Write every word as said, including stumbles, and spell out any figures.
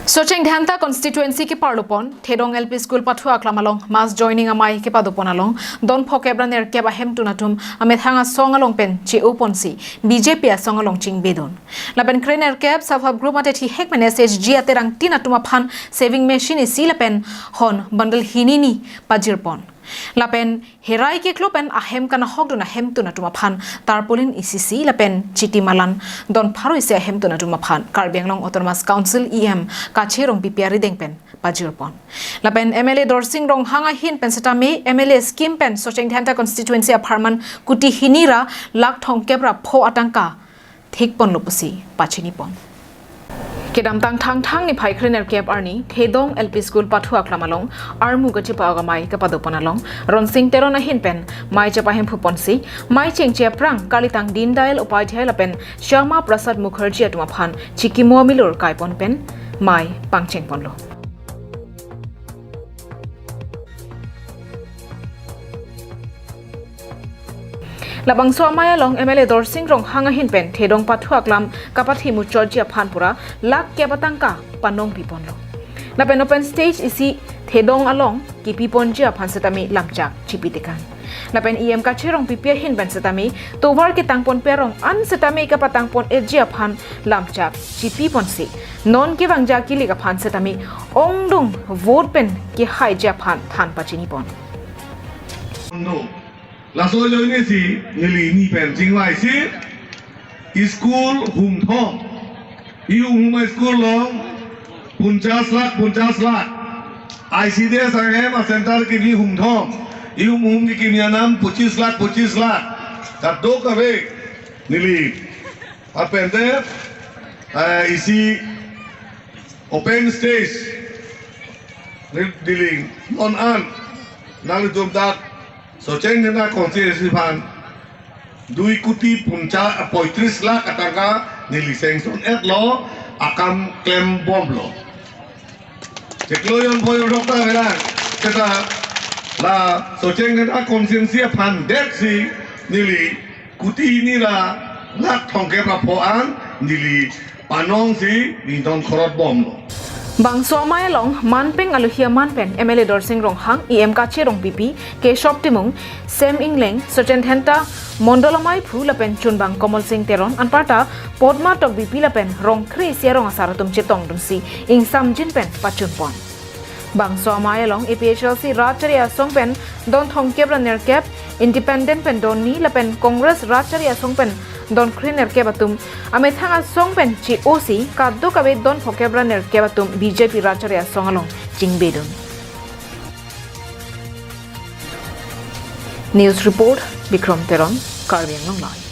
Socheng Dhenta constituency keparlopon Thedong L P School pathu aklam along mass joining amei kepadopon along don phokep ra nerkep ahemtun atum amethang asong along pen che-oponsi B J P asong along chingbedun. Lapen krenerkep self help group mate thihek pen S H G aterang tin atum aphan sewing machine isi lapen hon bundle hini ni pajirpon. Lapen herai keklo pen ahem kanahokdun ahemtun atum aphan tarpaulin isi isi lapen chiti malan don pharo isi ahemtun atum aphan Karbi Anglong Autonomous Council E M Kache Rongpipi arideng pen pajirpon. Lapen M L A Dorsing Ronghang ahin pen setame M L A scheme pen Socheng Dhenta constituency apharman kuti hini ra lakh thomkep ra pho atangka thikponlo pusi pachinipon. Kedamtang Thangthang niphai krenerkep arni Thedong L P School pathu aklam along armu kachepa-ok amei kepadopon along Ronsing Teron ahin pen mei chepahemphuponsi mei chengche aphrang kalitang Deendayal Upadhyay lapen Shyama Prasad Mukherjee atum aphan chikimo milur kaipon pen mei pangchengponlo. Labangso amei along M L A Dorsing Ronghang ahin pen Thedong pathu aklam kapathi muchotji aphan pura lakh kep atangka panong piponlo. Lapen open stage isi Thedong along kipiponji aphan setame lamchak chipi tekan. Lapen E M Kache Rongpipi ahin pen setame tovar ketangponpe arong an setame kapatangpon-etji aphan lamchak chipiponsi non kevangji kilik aphan setame ongdung vote pen kehaiji aphan than pachinipon. Laso ajoinesi neli ni pen chingvaisi school humthom. Ihum hum school along punchas lakh, punchas lakh. I C D S ahem a center kimi humthom. Ihum hum kimi anam pochis lakh, pochis lakh. Kadokave neli. Lapen te, eh, isi open stage neli neli non an nanglitum dak Socheng Dhenta constituency aphan dui kuti puncha poitris lakh atangka neli sanction-etlo, akam klembomlo. Chiklo jon pho jon rok ta velang. Seta la Socheng Dhenta constituency aphan detsi neli kuti hini ra lakh thomkep ra pho an neli panongsi ningtong khorot bomlo. Bangso amei along manpeng alohi aman pen M L A Dorsing Ronghang, E M Kache Rongpipi, Keshop Timung, Sem Engleng, Socheng Dhenta, Mondol ameiphu lapen chunbang Komol Sing Teron anparta Potma Tokbipi lapen Rongkre isi arong asar atum chetongdunsi ingsamjin pen pachunpon. Bangso amei along A P H L C rat chari asong pen don thomkep ra nerkep, Independent pen don ni lapen Congress rat chari asong pen don krenerkep atum amethang asong pen che-osi kadokave don phokep ra nerkep atum B J P rat chari asong along chingbedun. News report, Bikrom Teron, Karbi Anglong Live.